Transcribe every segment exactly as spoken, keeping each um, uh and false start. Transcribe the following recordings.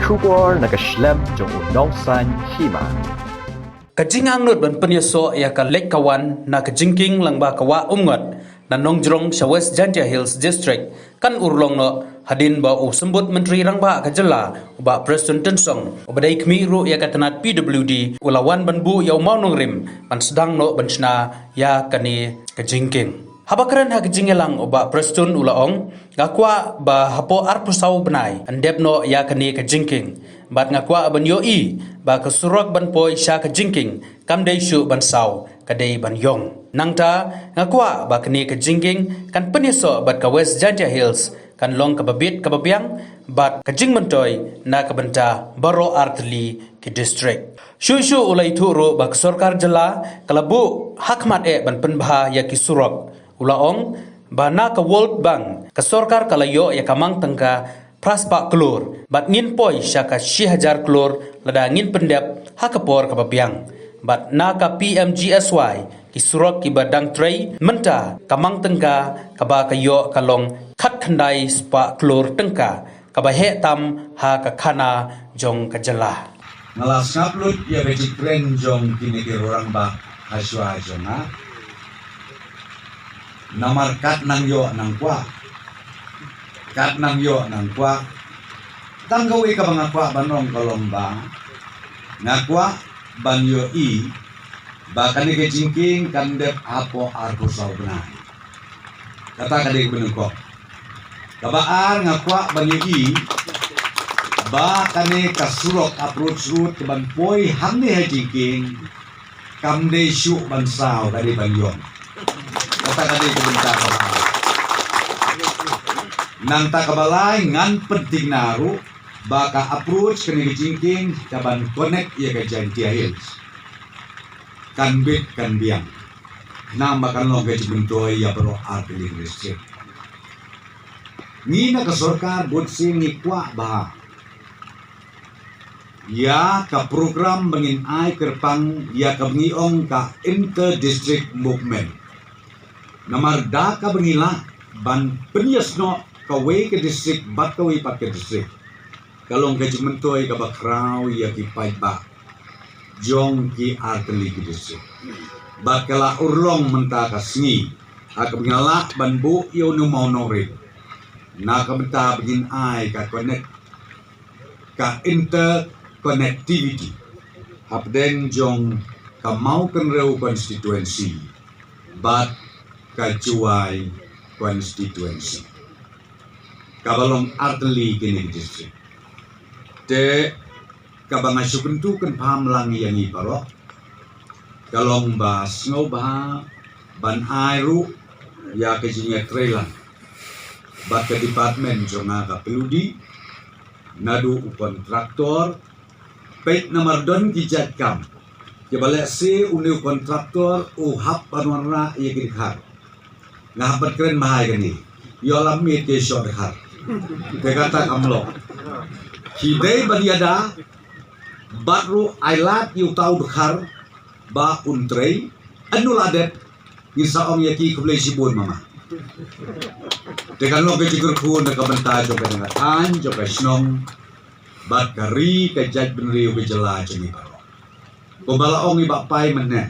Khubor na ka shlem jong u nongsan hima. Ka jingangnud ban pynïasoh ïa ka leit ka wan na ka jingkieng lyngba ka wah Umngot na Nongjrong sha West Jaintia Hills District kan urlong noh hadien ba u Symbud Myntri Rangbah ka jylla u Bah Prestone Tynsong, uba dei khmih ruh ïa ka tnat P W D, u la wan ban buh ïa u mawnongrim ban sdang noh ban shna ïa kane ka jingkieng. Haba kren ha ka jingïalang u Bah Prestone u la ong, nga kwah ba hapoh arphew saw bnai yn dep noh ïa kane ka jingkieng. Bad nga kwah ban ïohi ba ka surok ban poi sha ka jingkieng kam dei shuh ban saw, ka dei ban ïong. Nangta nga kwah ba kane ka jingkieng kan pynïasoh bad ka West Jaintia Hills kan long kaba bit kaba biang bad ka jingmyntoi na ka bynta baroh artylli ki district. Shuh shuh u la ïathuh ruh ba ka sorkar jylla ka la buh hakhmat eh ban pynbha ïa ki surok. U la ong ba na ka World Bank ka sorkar ka la ïoh ïa ka mang tyngka phra spah klur bad ngin poi sha ka shi hajar klur lada ngin pyndep ha ka por kaba biang. Bad na ka P M G S Y ki surok kiba dang trei mynta ka mang tyngka kaba ka ïoh ka long khatkhyndai spah klur tyngka kaba heh tam ha ka khana jong ka jylla. Nga la sngap lut ïa ka jingkren jong kine ki rangbah ha shuwa jong nga. Namar kat nang ïoh nang kwah. Kat nang ïoh nang kwah. Tang kawei kaba nga kwah ban ong ka long ba nga kwah ban ïohi ba kane ka jingkieng kan dep hapoh arphew saw bnai. Kata ka dei kaba nyngkong. Kaba ar, nga kwah ban ïohi ba kane ka surok approach road kaban poi hangne ha jingkieng kam dei shuh ban saw, ka dei ban ïong. Kata ka dei ka bynta kaba ar. Nangta kaba lai, ngan pyntikna ruh ba ka approach kane ka jingkieng kaban connect ïa ka Jaintia Hills kan bit kan biang. Namar kan long ka jingmyntoi ïa baroh artylli ki district. Ngi na ka sorkar bun sien ngi kwah ba ïa ka program ba ngin ai kyrpang ïa kaba ngi ong ka inter district movement. Namar da kaba ngi lah ban pynïasnoh kawei ka district bad kawei pat ka district, ka long ka jingmyntoi kaba khraw ïa ki paidbah jong ki artylli ki district. Bad ka la urlong mynta ka sngi ha kaba ngi lah ban buh ïa une u mawnongrim na ka bynta ba ngin ai ka connect, ka interconnectivity hapdeng jong ka Mawkynrew constituency bad ka Jowai constituency, kaba long artylli kine ki district. Te kaba nga shu kyntu kynpham lang ïa ngi baroh ka long ba sngewbha ban ai ruh ïa ka jingïatreilang bad ka department jong nga ka P W D, naduh u kontraktor. Peit, namar don ki jait kam kiba lehse une u kontraktor u hap ban wanrah ïa ki dkhar. Nga hap ban kren bha ïa kane. Ïoh la miet ki shoh dkhar. Te kata kam long. Ki dei ban ïada bad ruh ai lad ïa uta u dkhar ba un trei. Ynda u la dep, ngin sa ong ïa ki khublei shibun mama. Te kan long ka jingkyrkhu na ka bynta jong ka jingïathaiñ jong ka shnong bad ka ri, ka jaitbynriew, ka jylla jong ngi baroh. Kumba la ong i Bah Pai mynne,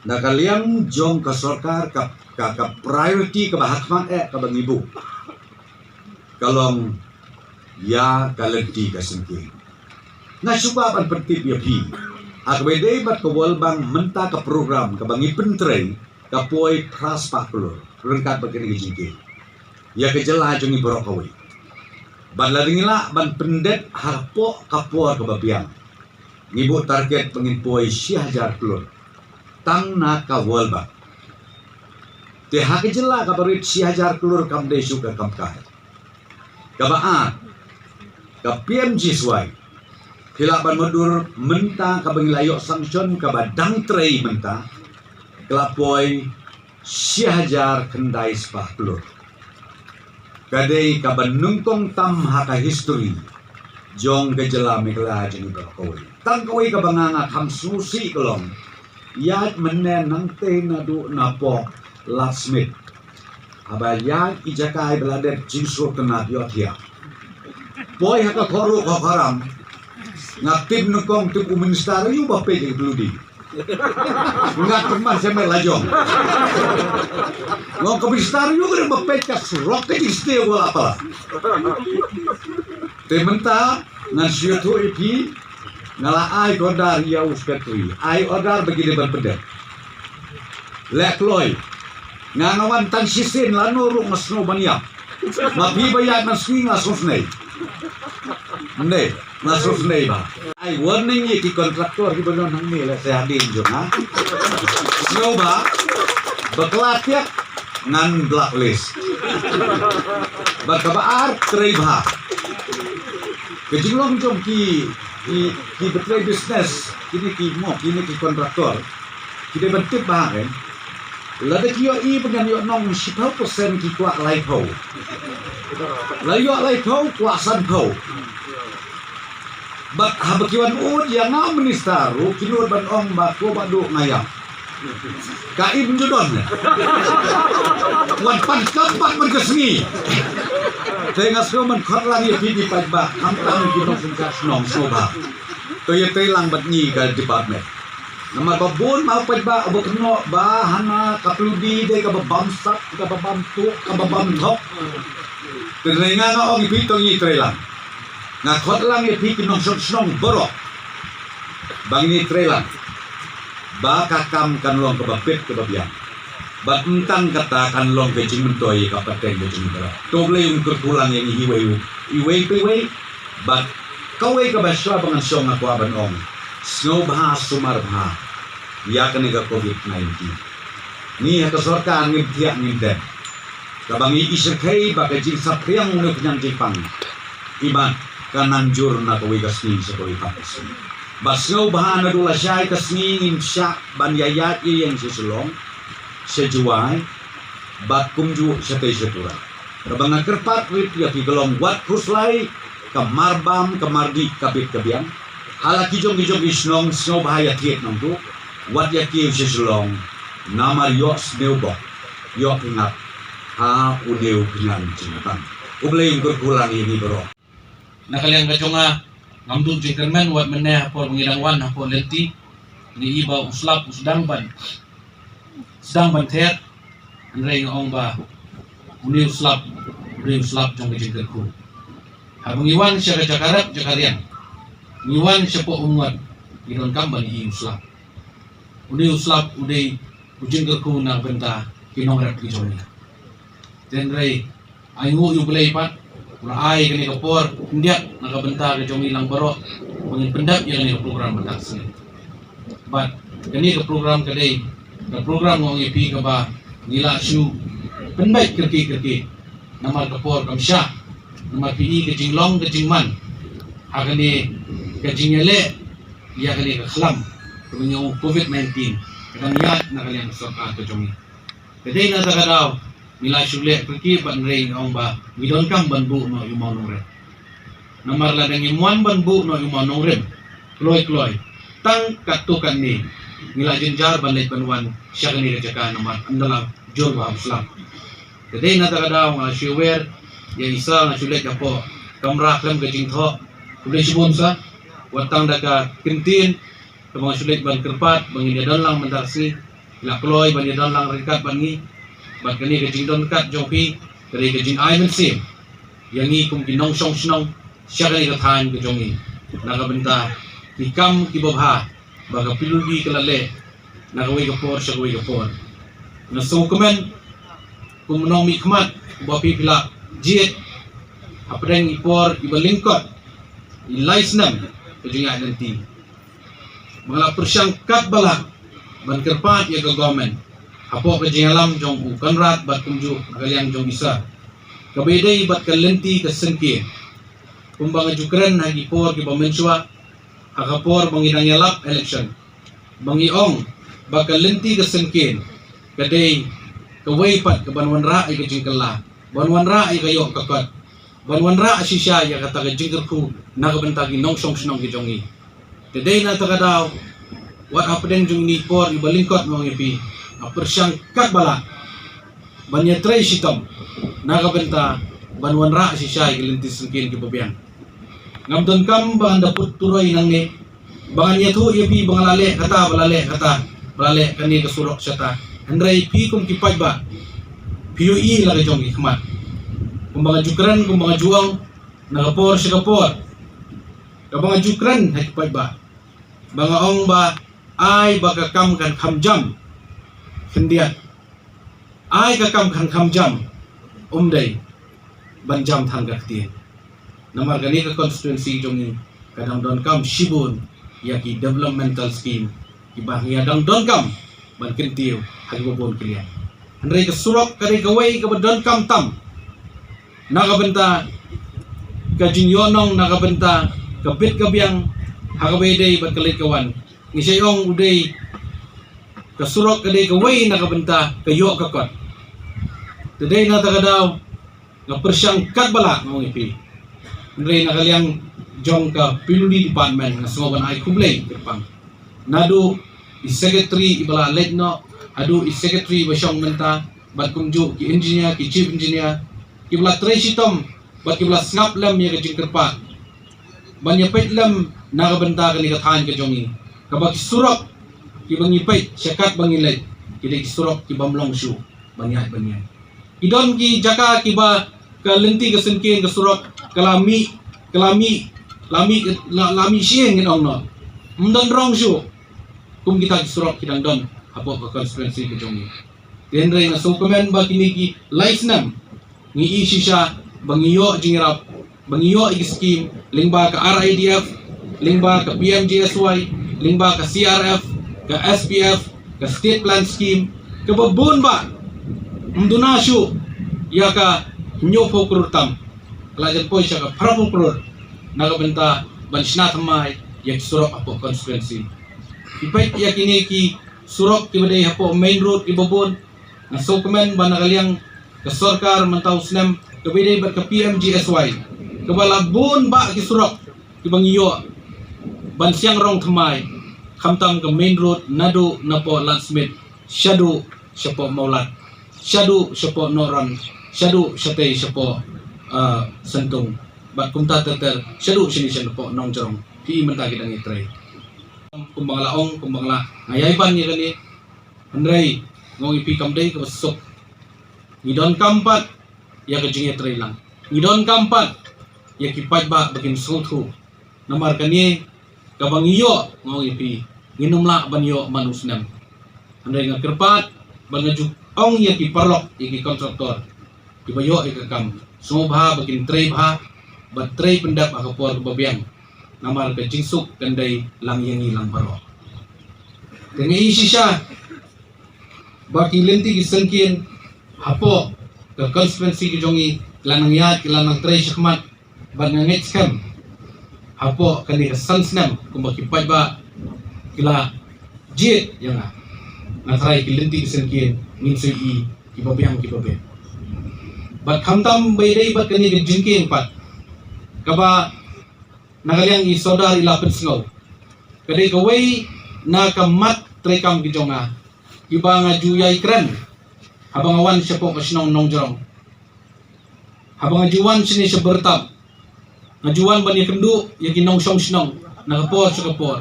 na ka liang jong ka sorkar, ka, ka, ka priority kaba hakhmat eh kaba ngi buh ka long ïa ka lynti ka syngkien. Nga shu kwah ban pyntip ïa phi, ha kaba ïadei bad ka World Bank, mynta ka program kaba ngi pyntrei ka poi phra spah klur ryngkat bad kane ka jingkieng ïa ka jylla jong ngi baroh kawei. Bad lada ngi lah ban pyndep hapoh ka por kaba biang, ngi buh target ba ngin poi shi hajar klur tang na ka World Bank. Te ha ka jylla kaba rit, shi hajar klur kam dei shuh ka kam kai. Kaba ar, ka P M G S Y, phi lah ban mutdur mynta kaba ngi la ïoh sanction kaba dang trei mynta, ka la poi shi hajar khyndai spah klur. Ka dei kaba nyngkong tam ha ka history jong ka jylla Meghalaya jong ngi baroh kawei. Tang kawei kaba nga, nga kham sngewsih ka long, ïaid mynne nangtei naduh na pok Ladthmit, haba ïaid i jaka iba la dep jingsngewtynnat ïohthiah. Poi ha ka khoro ka kharam. Nga tip nyngkong tip u minister ïa u ba peit ïa ka pyludi. Nga tip man sha me la jong. Long ka minister ïa u ka ba peit ka surok ka jingstay wala pala. Te mynta ngan shu ïathuh ïa phi. Nga la ai order ïa u secretary, ai order ba ki dei ban pyndep. Leh kloi. Nga nga wan tang shisien lano ruh nga sngew ban ïap. Ma phi ba ïaid mynsngi nga sngewsynei. Ym dei, nga sngewsynei ba. Ai warning ïa ki contractor kiba don hangne leh se hadien jong nga. Sngewbha ba kla tiak ngan blacklist. Bad kaba ar trei bha. Ka jinglong jong ki ki ki ba trei business kine ki mo kine ki contractor. Ki dei ban tip bha kan. Lada ki ïohi ba ngan ïoh nong shiphew percent ki kwah laiphew. La ïoh laiphew kwah sanphew. Bad haba ki wan ud ïa nga minister ruh ki nud ban ong ba ko Bah Duh nga ïap. Ka im ju don. Wan pan kap bad ban ka sngi. Te nga sngew man khot lang ïa phi ki paidbah khamtam ki nongsynshar shnong sngewbha. To ïa trei lang bad ngi ka department. Namar ba bun ma u paidbah uba kynnoh ba hana ka pyludi dei kaba bam sap kaba bam tuh kaba bam thok. Te nga nga ong ïa phi to ngi trei lang. Nga khot lang ïa phi ki nongshong shnong baroh ba ngin ïa trei lang ba ka kam kan long kaba bit kaba biang. Bad ym tang kata kan long ka jingmyntoi ïa ka pateng ka jingmyntoi. To Blei un kyrkhu lang ïa ngi iwei iwei pa iwei. Bad kawei kaba shuwa ba ngan shong nga kwah ban ong, sngewbha sumar bha ïa kane ka covid nineteen. Ngi ha ka sorkar ngim thiah ngim dem. Kaba ngi i shyrkhei ba ka jingsaphriang une u khñiang jingpang imat ka nang jur na kawei ka sngi sha kawei pat ka sngi. Ba sngewbha naduh lashai ka sngi ngin shah ban ïaid ïeng sha Shillong, sha Jowai bad kumjuh shatei sha Tura. Kaba nga kyrpad rit ïa phi ka long wat khuslai ka marbam ka mardih ka bit ka biang. Hala ki jong ki jong ki shnong sngewbha ïa thied nongtuh wat ïa kiew sha Shillong. Namar ïoh sniew bok ïoh pyngat ha une u khñiang jingpang. U Blei un kyrkhu lang ïa ngi baroh. Na ka liang ka jong nga ngam duh jingkyrmen wat mynne ha por ba ngi dang wan ha por lynti ngi i ba u slap u sdang ban sdang ban ther. Hynrei nga ong ba une u slap u dei u slap jong ka jingkyrkhu. Haba ngi wan sha ka jaka rep jaka riang ngi wan shapoh umngot ngi donkam ban i u slap. Une u slap u dei u jingkyrkhu na ka bynta ki nongrep ki jong ngi. Hynrei ai nguh ïa U Blei pat u la ai kane ka por khyndiat na ka bynta ka jong ngi lang baroh ba ngin pyndep ïa kane ka program mynta ka sngi. Bad kane ka program ka dei ka program nga ong ïa phi kaba ngi la shu pynbeit kyrkieh kyrkieh namar ka por kam shah. Namar phi i ka jinglong ka jingman ha kane ka jingïaleh ïa kane ka khlam kaba ngi ong covid nineteen ka dang ïaid na ka liang ka sorkar ka jong ngi. Ka dei na kata ka daw ngi la shu leh kyrkieh bad hynrei ngi ong ba ngi donkam ban buh noh ïa u mawnongrim. Namar lada ngim wan ban buh noh ïa u mawnongrim kloi kloi tang katto katne ngi la jynjar ban leit ban wan sha kane ka jaka namar ynda la jur ba ha u slap. Ka dei na kata ka daw nga la shu wer ïa i sa nga shu leit hapoh kamra khlem ka jingthoh. Khublei shibun sa wat tang da ka kyntien kaba nga shu leit ban kyrpad ba ngin ïa don lang mynta ka sngi. Ngi la kloi ban ïa don lang ryngkat bad ngi bad kane ka jingdon ryngkat jong phi ka dei ka jingai mynsiem ïa ngi kum ki nongshong shnong sha kane ka thaiñ ka jong ngi na ka bynta ki kam kiba bha ba ka pyludi ka la leh na kawei ka por sha kawei ka por. Nga sngewkmen kum u nongmihkhmat uba phi phi la jied hapdeng i por iba lyngkot i lai snem ka jingïaid lynti. Ba nga la pyrshang katba lah ban kyrpad ïa ka government hapoh ka jingïalam jong u Conrad bad kumjuh na ka liang jong i Sir kaba ïadei bad ka lynti ka syngkien. Kumba nga ju kren ha ki por kiba mynshuwa ha ka por ba ngi dang ïalap election ba ngi ong ba ka lynti ka syngkien ka dei kawei pat ka ban wanrah ïa ka jingkylla ban wanrah ïa ka ïoh ka kot ban wanrah shisha ïa kata ka jingkyrkhu na ka bynta ki nongshong shnong ki jong ngi. Te dei na kata ka daw wat hapdeng jong kine ki por kiba lyngkot nga ong ïa phi nga pyrshang katba lah ban ïatrei shitom na ka bynta ban wanrah shisha ïa ki lynti syngkien kiba biang. Ngam donkam ba ngan da put turoi nangne ba ngan ïathuh ïa phi ba nga la leh kata, ba la leh kata, ba la leh kane ka surok shata. Hynrei phi kum ki paidbah phi ïohi la ka jong ki khmat. Kumba nga ju kren, kumba nga ju ong na ka por sha ka por, kaba nga ju kren ha ki paidbah, ba nga ong ba ai ba ka kam kan kham jam khyndiat. Ai ka kam kan kham jam, um dei ban jam than ka ktien. Namar kane ka constituency jong ngi ka dang donkam shibun ïa ki developmental scheme kiba ngi ïa dang donkam ban kyntiew ha kiba bun ki liang. Hynrei ka surok ka dei kawei kaba donkam tam na ka bynta ka jingïohnong, na ka bynta ka bit ka biang ha kaba ïadei bad ka leit ka wan. Ngi sa ong u dei ka surok ka dei kawei na ka bynta ka ïoh ka kot. Te dei na kata ka daw nga pyrshang katba lah, nga ong ïa phi. Hynrei na ka liang jong ka P W D department nga sngew ban ai khublei kyrpang. Naduh i secretary iba la leit noh haduh i secretary iba shong mynta, bad kumjuh ki engineer, ki chief engineer, kiba la trei shitom bad kiba la sngap lem ïa ka jingkyrpad ban ïa peit lem na ka bynta kane ka thaiñ ka jong ngi, kaba ki surok kiba ngi peit sha katba ngi leit ki dei ki surok kibym long shuh ban ïaid ban ïeng. Ki don ki jaka kiba ka lynti ka syngkien ka surok ka la mih, ka la mih, la mih, la, la mih sha ïing, ngin ong noh. Ym don rong shuh kum kita ki surok ki dang don hapoh ka constituency ka jong ngi. Te hynrei nga sngewkmen ba kine ki lai snem ngi ïohi shisha ba ngi ïoh jingïarap, ba ngi ïoh ïa ki skim lyngba ka R I D F, lyngba ka P M G S Y, lyngba ka C R F, ka S P F, ka State Plan Scheme, kaba bun bah. Ym duna shuh ïa ka hynñiewphew klur tam, ka la jan poi sha ka phraphew klur na ka bynta ban shna thymmai ïa ki surok hapoh constituency. Ki peit ïa kine ki surok kiba dei hapoh main road kiba bun, nga sngewkmen ba na ka liang ka sorkar mynta u snem kaba ïadei bad ka P M G S Y, kaba la bun bah ki surok kiba ngi ïoh ban siang rong thymmai, khamtam ka main road naduh napoh Lad Smit shaduh shapoh Mawlad, shaduh shapoh Nohron, shaduh shatei shapoh, ah, Santung, bad kumta ter ter shaduh shane shapoh Nongjrong. Phi mynta ki dang ïatrei. Kumba nga la ong, kumba nga la, nga ïai ban ïa kane. Hynrei nga ong ïa phi kam dei kaba suk. Ngi donkam pat ïa ka jingïatreilang, ngi donkam pat ïa ki paidbah ba kin sngewthuh. Namar kane kaba ngi ïoh, nga ong ïa phi, ngin ym lah ban ïoh man u snem. Hynrei nga kyrpad bad nga ju ong ïa ki paralok, ïa ki kontraktor kiba ïoh ïa ka kam, sngewbha ba kin trei bha bad trei pyndep ha ka por kaba biang. Namar ka jingsuk kan dei lang ïa ngi lang baroh. Te ngi ïohi shisha ba ki lynti ki syngkien hapoh ka constituency ka jong ngi ki la nang ïaid, ki la nang trei shakhmat, bad nga ngeit skhem hapoh kane ka san snem kumba ki paidbah ki la jied ïa nga, nga tharai ki lynti ki syngkien ngin sa ïohi kiba biang kiba biang. Bad khamtam ba ïadei bad kane ka jingkieng pat, kaba na ka liang i Sordar i la pynsngew, ka dei kawei na ka mat treikam ki jong nga, iba nga ju ïai kren haba nga wan shapoh ka shnong Nongjrong, haba nga ju wan shane sha Byrtap, nga ju wan ban ïakynduh ïa ki nongshong shnong na ka por sha ka por.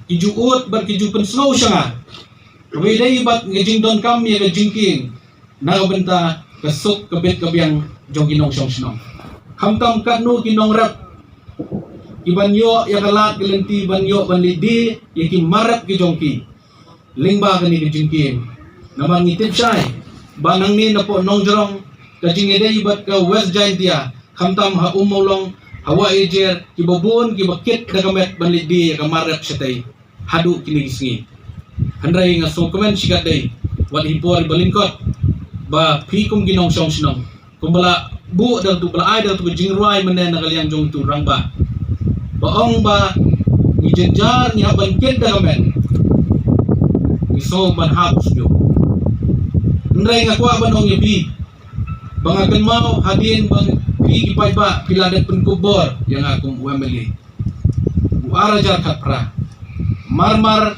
Ki ju ud bad ki ju pynsngew sha nga kaba ïadei bad ka jingdonkam ïa ka jingkieng na ka bynta ka suk ka bit ka biang jong ki nongshong shnong. Khamtam katno ki nongrep kiban ïoh ïa ka lad ka lynti ban ïoh ban leit die ïa ki mar rep ki jong ki lyngba kane ka jingkieng. Namar ngi tip shai ba nangne napoh Nongjrong, ka jingïadei bad ka West Jaintia, khamtam ha Ummawlong, ha Wahiajer, kiba bun kiba kit da ka met ban leit die ïa ka mar rep shatei haduh kine ki sngi. Hynrei nga sngewkmen shikatdei wat hi por ba lyngkot ba phi kum ki nongshong shnong, kumba la buh da tu, ba la ai da tu ka jingrwai mynne na ka liang jong tu rangbah, ba ong ba ngi jynjar ngi hap ban kit da ka met, ngi sngew ban hap shnong. Hynrei nga kwah ban ong ïa phi ba nga kynmaw hadien ba phi ki paidbah phi la dep pynkup bor ïa nga kum u M L A u ar hajar khatphra. Marmar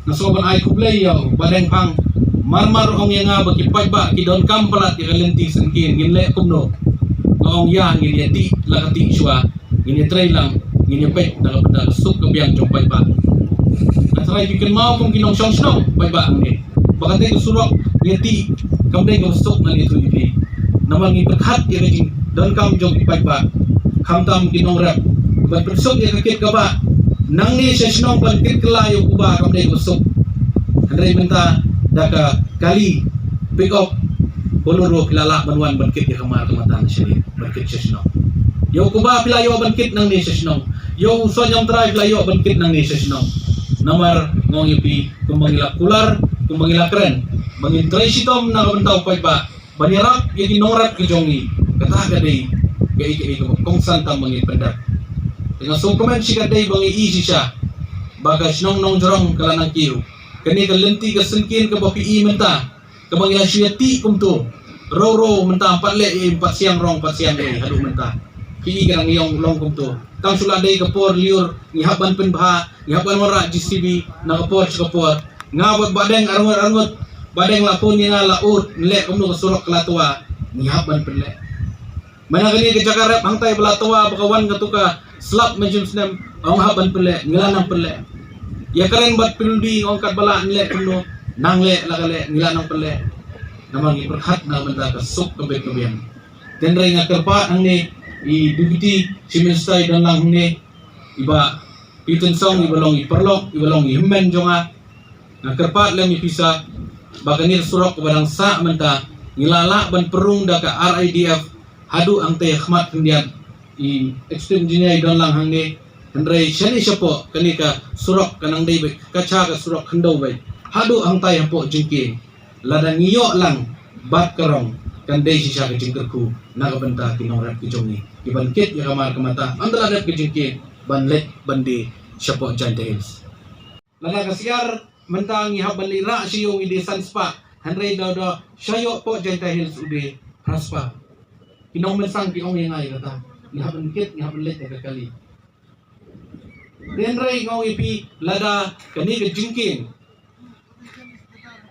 nga sngew ban ai khublei ïa u Bah Dengphang. Marmar ong ïa nga ba ki paidbah ki donkam palat ïa ka lynti syngkien, ngin leh kumno? Nga ong ïa ngin ïa tih la ka tih shuwa. Ngin ïatrei lang, ngin ïapeit na ka bynta ka suk ka biang jong paidbah. Nga trai phi kynmaw kum ki nongshong shnong paidbah hangne ba kata ka surok ngi ïatih kam dei kaba suk. Nga ïathuh ïa phi namar ngi pyrkhat ïa ka jingdonkam jong ki paidbah, khamtam ki nongrep, ban pynsuk ïa ka kit kaba nangne sha shnong ban kit kylla ïa u kba kam dei kaba suk. Hynrei mynta da ka kali, pick up, Bolero phi la lah ban wan ban kit ïa ka mar ka mata na shane ban kit sha shnong. Ïa u kba phi la ïoh ban kit nangne sha shnong. Ïa u sohñiam trai phi la ïoh ban kit nangne sha shnong. Namar nga ong ïa phi kumba ngi la kular, kumba ngi la kren ba ngin trei shitom na ka bynta u paidbah, ban ïarap ïa ki nongrep ki jong ngi. Kata ka dei kaei kaei kaba kongsan tam ba ngin pyndep. Te nga sngewkmen shikatdei ba ngi i shisha ba ka shnong Nongjrong ka la nang kiew. Kane ka lynti ka syngkien kaba phi i mynta, kaba ngi la shu ïatih kumto. Rau rau mynta ym pat leh ei, ym pat siang rong, ym pat siang ei haduh mynta. Phi i ka dang ïong long kumto. Tang shu la dei ka por lyiur ngi hap ban pynbha, ngi hap ban wanrah J C B na ka por sha ka por. Nga bad Bah Deng arngut arngut, Bah Deng la phone ïa nga la ud, nleh kumno ka surok ka la twa. Ngi hap ban pynleh. Mynta kane ka jaka rep hangtai ba la twa ba ka wan katu ka slap mynshwa snem, ong hap ban pynleh, ngi la nang pynleh. Ïa kren bad pynlong ong katba lah nleh kumno, nang leh la ka leh, ngi la nang pynleh. Namar ngi pyrkhat na ka bynta ka suk ka bit ka biang. Hynrei nga kyrpad hangne i Deputy Chief Minister i don lang hangne, i Bah P. Tynsong, iba long i paralok, iba long i hynmen jong nga. Nga kyrpad lem ïa phi sa ba kane ka surok kaba dang sah mynta ngi la lah ban pynrung da ka R I D F haduh hangtai ha khmat khyndiat. I executive engineer i don lang hangne. Hynrei shane shapoh kane ka surok ka nang dei beit ka cha ka surok khyndew beit haduh hangtai hapoh jingkieng. Lada ngi ïoh lang bad ka rong, kan dei shisha ka jingkyrkhu na ka bynta ki nongrep ki jong ngi kiban kit ïa ka mar ka mata, ynda la dep ka jingkieng ban leit ban die shapoh Jaintia Hills. Lada ka siar mynta ngi hap ban leit rah sha ïew ngi die san spah, hynrei da da sha ïoh poh Jaintia Hills u die phra spah. Ki nongmynsang ki ong ïa nga ïa kata, ngi hap ban kit, ngi hap ban leit ïa ka kali. Hynrei nga ong ïa phi, lada kane ka jingkieng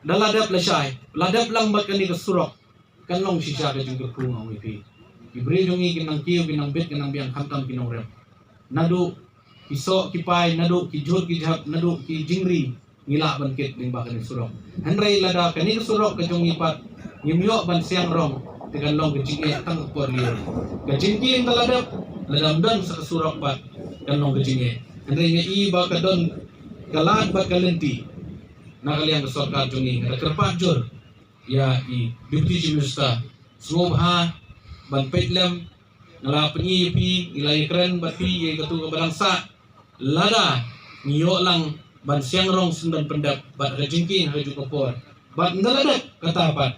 da la dep lashai, la dep lang bad kane ka surok, kan long shisha ka jingkyrkhu, nga ong ïa phi. Ki briew jong ngi kin nang kiew, kin nang bit, kin nang biang, khamtam ki nongrep. Naduh ki soh ki pai, naduh ki jhur ki jhep, naduh ki jingri, ngi lah ban kit lyngba kane ka surok. Hynrei lada kane ka surok ka jong ngi pat ngim ïoh ban siang rong, te kan long ka jingeh tang ka por lyiur. Ka jingkieng ka la dep, lada ym don sa ka surok pat, kan long ka jingeh. Hynrei nga i ba ka don ka lad bad ka lynti na ka liang ka sorkar jong ngi. Nga da kyrpad jur ïa i Deputy Chief Minister, sngewbha ban peit lem. Nga la pyni ïa phi, ngi la ïakren bad phi ïa katu kaba dang sah. Lada ngi ïoh lang ban siang rong shen ban pyndep bad ha ka jingkieng ha kajuh ka por, bad ynda la dep kata pat,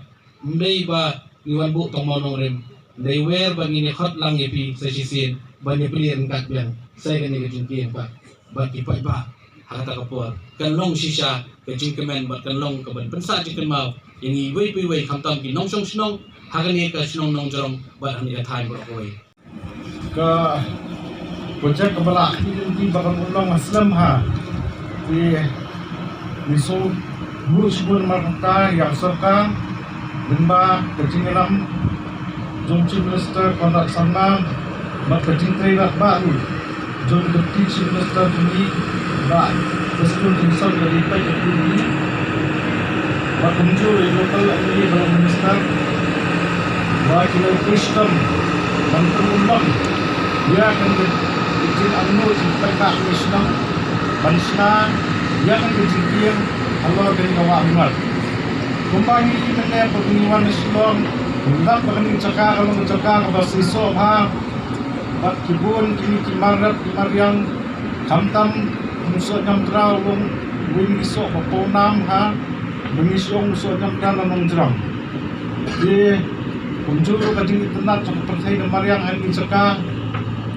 ym dei ba ngi wan buh tang mawnongrim, ym dei, wer bad ngin ïakhot lang ïa phi sa shisien ban ïaplie ryngkat biang sa ïa kane ka jingkieng pat. Bad ki paidbah ha kata ka por kan long shisha ka jingkmen bad kan long kaban pynsah jingkynmaw ïa ngi iwei pa iwei, khamtam ki nongshong shnong ha kane ka shnong Nongjrong bad ha kane ka thaiñ baroh kawei. Ka project kaba la ïa ka long ha slem ha. Te ngi sngewbha shibun namar kata ïa ka sorkar, lyngba ka jingïalam jong Chief Minister Conrad Sangma bad ka jingtrei rangbah ruh jong ka Deputy Chief Minister jong ngi, Bah Prestone Tynsong, ka dei peit ka jong ngi. Bad kumjuh ïa u local M L A bad u Minister ba ki la pyrshang ban pynlong ïa kane ka jingangnud jong ki paidbah ki shnong ban shna ïa kane ka jingkieng halor kane ka wah Mawlai. Kumba ngi i mynne ba ngi wan na Shillong, ngi lap ba kane ka jaka ka long ka jaka kaba shisha bha bad ki bun kine ki mar rep ki mar riang, khamtam u Sohñiamtra u long uwei na ki soh ba pawnam ha, ba ngi shong u Sohñiamtra na Nongjrong. Te kumjuh ruh ka jingitynnad jong ka pyrthei ka mariang ha kane ka jaka,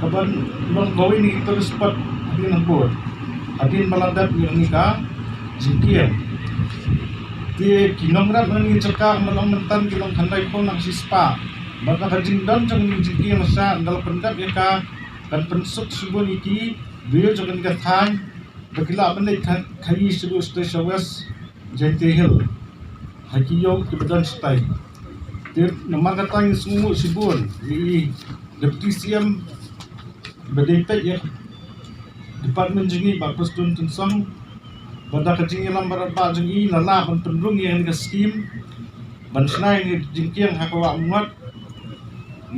kaban long kawei na ki tourist spot hadien habud, hadien ba la dep ïa kane ka jingkieng. Te ki nongrep na kane ka jaka, ka long mynta ki long khyndai phew na ka shispah. Bad na ka jingdon jong kane ka jingkieng, sa ynda la pyndep ïa ka, kan pynsuk shibun ïa ki briew jong kane ka thaiñ ba ki lah ban leit kha-, khaii shaduh shatei sha West Jaintia Hills ha ki ïew kiba don shatai. Te namar kata ngi sngewnguh shibun ïa i Deputy C M Ba dei peit ïa department jong ngi, Bah Prestone Tynsong, ba da ka jingïalam bad ba jong ngi la lah ban pynrung ïa kane ka skim ban shna ïa kane ka jingkieng ha ka Wah Umngot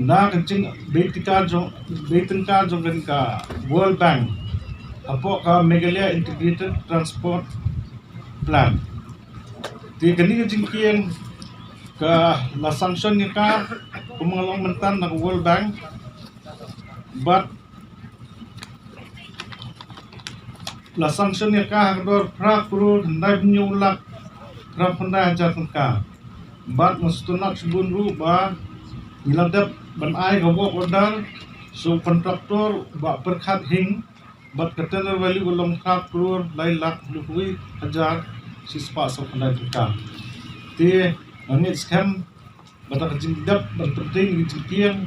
da ka jingbei tyngka jong, bei tyngka jong kane ka World Bank hapoh ka Meghalaya Integrated Transport Plan. Te kane ka jingkieng ka la sanction ïa ka, kum nga la ong mynta, na ka World Bank, bad la sanction ïa ka ha ka dor phra klur khyndai hynñiew lak phra phew khyndai hajar tyngka. Bad nga sngewtynnat shibun ruh ba ngi la dep ban ai ka work order sha u contractor, Bah Pyrkhat Hing, bad ka tender value ka long phra klur lai lak hynñiew phew hajar shispah saw phew khyndai tyngka. Te nga ngeit skhem ba da ka jingdep ban pyntrei ïa ka jingkieng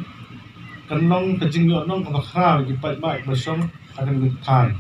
kan long ka jingïohnong kaba khraw ïa ki paidbah kiba shong ha kane ka thaiñ.